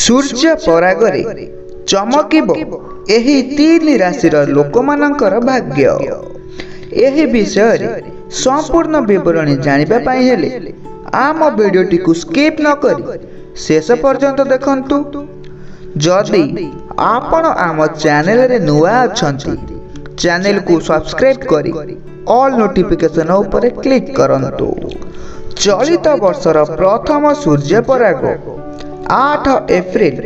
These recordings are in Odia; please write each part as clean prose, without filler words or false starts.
ସୂର୍ଯ୍ୟ ପରାଗରେ ଚମକିବ ଏହି ତିନି ରାଶିର ଲୋକମାନଙ୍କର ଭାଗ୍ୟ। ଏହି ବିଷୟରେ ସମ୍ପୂର୍ଣ୍ଣ ବିବରଣୀ ଜାଣିବା ପାଇଁ ହେଲେ ଆମ ଭିଡ଼ିଓଟିକୁ ସ୍କିପ୍ ନ କରି ଶେଷ ପର୍ଯ୍ୟନ୍ତ ଦେଖନ୍ତୁ। ଯଦି ଆପଣ ଆମ ଚ୍ୟାନେଲରେ ନୂଆ ଅଛନ୍ତି, ଚ୍ୟାନେଲକୁ ସବସ୍କ୍ରାଇବ୍ କରି ଅଲ୍ ନୋଟିଫିକେସନ୍ ଉପରେ କ୍ଲିକ୍ କରନ୍ତୁ। ଚଳିତ ବର୍ଷର ପ୍ରଥମ ସୂର୍ଯ୍ୟପରାଗ 8 ଏପ୍ରିଲ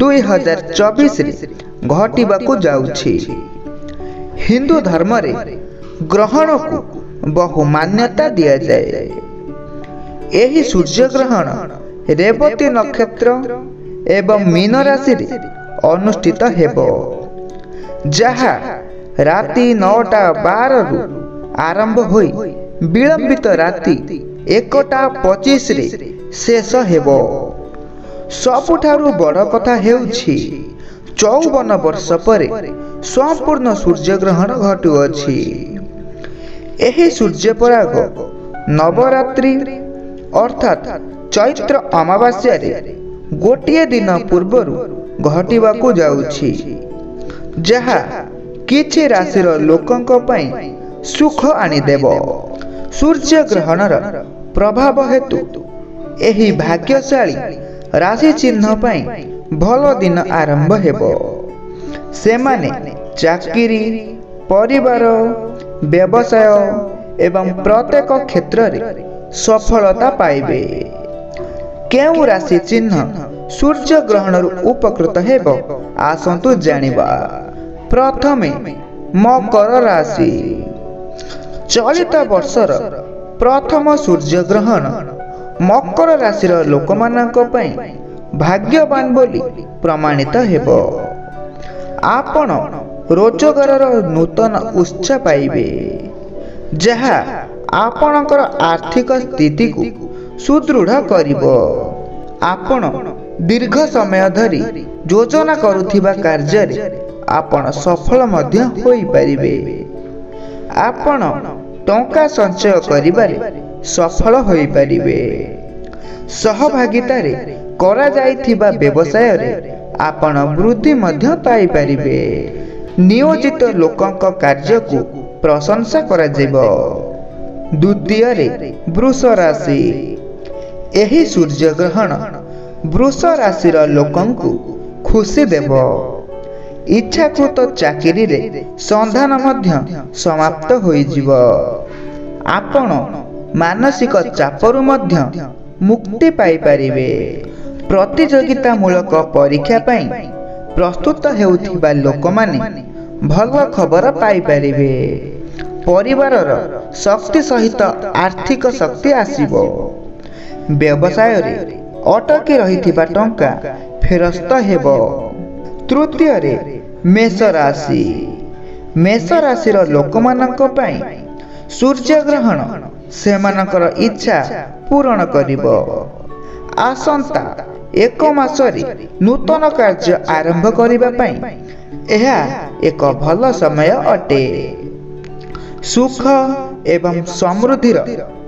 2024ରେ ଘଟିବାକୁ ଯାଉଛି। ହିନ୍ଦୁ ଧର୍ମରେ ଗ୍ରହଣକୁ ବହୁ ମାନ୍ୟତା ଦିଆଯାଏ। ଏହି ସୂର୍ଯ୍ୟଗ୍ରହଣ ରେବତୀ ନକ୍ଷତ୍ର ଏବଂ ମୀନ ରାଶିରେ ଅନୁଷ୍ଠିତ ହେବ, ଯାହା ରାତି 9:12ରୁ ଆରମ୍ଭ ହୋଇ ବିଳମ୍ବିତ ରାତି 1:25ରେ ଶେଷ ହେବ। ସବୁଠାରୁ ବଡ଼ କଥା ହେଉଛି, 54 ବର୍ଷ ପରେ ସମ୍ପୂର୍ଣ୍ଣ ସୂର୍ଯ୍ୟଗ୍ରହଣ ଘଟୁଅଛି। ଏହି ସୂର୍ଯ୍ୟପରାଗ ନବରାତ୍ରି ଅର୍ଥାତ୍ ଚୈତ୍ର ଅମାବାସ୍ୟାରେ ଗୋଟିଏ ଦିନ ପୂର୍ବରୁ ଘଟିବାକୁ ଯାଉଛି, ଯାହା କିଛି ରାଶିର ଲୋକଙ୍କ ପାଇଁ ସୁଖ ଆଣିଦେବ। ସୂର୍ଯ୍ୟଗ୍ରହଣର ପ୍ରଭାବ ହେତୁ ଏହି ଭାଗ୍ୟଶାଳୀ ରାଶି ଚିହ୍ନ ପାଇଁ ଭଲ ଦିନ ଆରମ୍ଭ ହେବ। ସେମାନେ ଚାକିରି, ପରିବାର, ବ୍ୟବସାୟ ଏବଂ ପ୍ରତ୍ୟେକ କ୍ଷେତ୍ରରେ ସଫଳତା ପାଇବେ। କେଉଁ ରାଶି ଚିହ୍ନ ସୂର୍ଯ୍ୟଗ୍ରହଣରୁ ଉପକୃତ ହେବ, ଆସନ୍ତୁ ଜାଣିବା। ପ୍ରଥମେ ମକର ରାଶି। ଚଳିତ ବର୍ଷର ପ୍ରଥମ ସୂର୍ଯ୍ୟଗ୍ରହଣ ମକର ରାଶିର ଲୋକମାନଙ୍କ ପାଇଁ ଭାଗ୍ୟବାନ ବୋଲି ପ୍ରମାଣିତ ହେବ। ଆପଣ ରୋଜଗାରର ନୂତନ ଉତ୍ସ ପାଇବେ, ଯାହା ଆପଣଙ୍କର ଆର୍ଥିକ ସ୍ଥିତିକୁ ସୁଦୃଢ଼ କରିବ। ଆପଣ ଦୀର୍ଘ ସମୟ ଧରି ଯୋଜନା କରୁଥିବା କାର୍ଯ୍ୟରେ ଆପଣ ସଫଳ ମଧ୍ୟ ହୋଇପାରିବେ। ଆପଣ ଟଙ୍କା ସଞ୍ଚୟ କରିବାରେ ସଫଳ ହୋଇପାରିବେ। ସହଭାଗିତାରେ କରାଯାଇଥିବା ବ୍ୟବସାୟରେ ଆପଣ ବୃଦ୍ଧି ମଧ୍ୟ ପାଇପାରିବେ। ନିୟୋଜିତ ଲୋକଙ୍କ କାର୍ଯ୍ୟକୁ ପ୍ରଶଂସା କରାଯିବ। ଦ୍ୱିତୀୟରେ ବୃଷ ରାଶି। ଏହି ସୂର୍ଯ୍ୟଗ୍ରହଣ ବୃଷ ରାଶିର ଲୋକଙ୍କୁ ଖୁସି ଦେବ। ଇଚ୍ଛାକୃତ ଚାକିରିରେ ସନ୍ଧାନ ମଧ୍ୟ ସମାପ୍ତ ହୋଇଯିବ। ଆପଣ ମାନସିକ ଚାପରୁ ମଧ୍ୟ ମୁକ୍ତି ପାଇପାରିବେ। ପ୍ରତିଯୋଗିତାମୂଳକ ପରୀକ୍ଷା ପାଇଁ ପ୍ରସ୍ତୁତ ହେଉଥିବା ଲୋକମାନେ ଭଲ ଖବର ପାଇପାରିବେ। ପରିବାରର ଶକ୍ତି ସହିତ ଆର୍ଥିକ ଶକ୍ତି ଆସିବ। ବ୍ୟବସାୟରେ ଅଟକି ରହିଥିବା ଟଙ୍କା ଫେରସ୍ତ ହେବ। ତୃତୀୟରେ ମେଷ ରାଶି। ମେଷ ରାଶିର ଲୋକମାନଙ୍କ ପାଇଁ ସୂର୍ଯ୍ୟଗ୍ରହଣ ସେମାନଙ୍କର ଇଚ୍ଛା ପୂରଣ କରିବ। ଆସନ୍ତା ଏକ ମାସରେ ନୂତନ କାର୍ଯ୍ୟ ଆରମ୍ଭ କରିବା ପାଇଁ ଏହା ଏକ ଭଲ ସମୟ ଅଟେ। ସୁଖ ଏବଂ ସମୃଦ୍ଧିର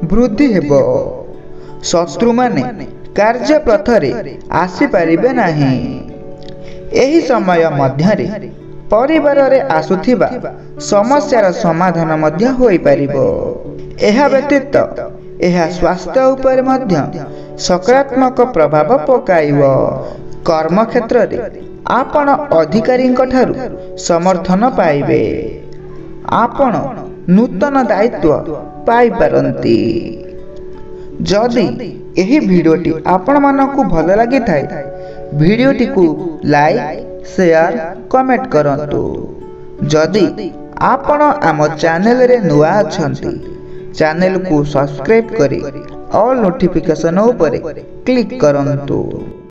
ବୃଦ୍ଧି ହେବ। ଶତ୍ରୁମାନେ କାର୍ଯ୍ୟପଥରେ ଆସିପାରିବେ ନାହିଁ। ଏହି ସମୟ ମଧ୍ୟରେ ପରିବାରରେ ଆସୁଥିବା ସମସ୍ୟାର ସମାଧାନ ମଧ୍ୟ ହୋଇପାରିବ। ଏହା ବ୍ୟତୀତ ଏହା ସ୍ୱାସ୍ଥ୍ୟ ଉପରେ ମଧ୍ୟ ସକାରାତ୍ମକ ପ୍ରଭାବ ପକାଇବ। କର୍ମକ୍ଷେତ୍ରରେ ଆପଣ ଅଧିକାରୀଙ୍କ ଠାରୁ ସମର୍ଥନ ପାଇବେ। ଆପଣ ନୂତନ ଦାୟିତ୍ୱ ପାଇପାରନ୍ତି। ଯଦି ଏହି ଭିଡ଼ିଓଟି ଆପଣମାନଙ୍କୁ ଭଲ ଲାଗିଥାଏ, ଭିଡ଼ିଓଟିକୁ ଲାଇକ୍, ସେୟାର, କମେଣ୍ଟ କରନ୍ତୁ। ଯଦି ଆପଣ ଆମ ଚ୍ୟାନେଲରେ ନୂଆ ଅଛନ୍ତି, ଚ୍ୟାନେଲକୁ ସବସ୍କ୍ରାଇବ୍ କରି ଅଲ୍ ନୋଟିଫିକେସନ୍ ଉପରେ କ୍ଲିକ୍ କରନ୍ତୁ।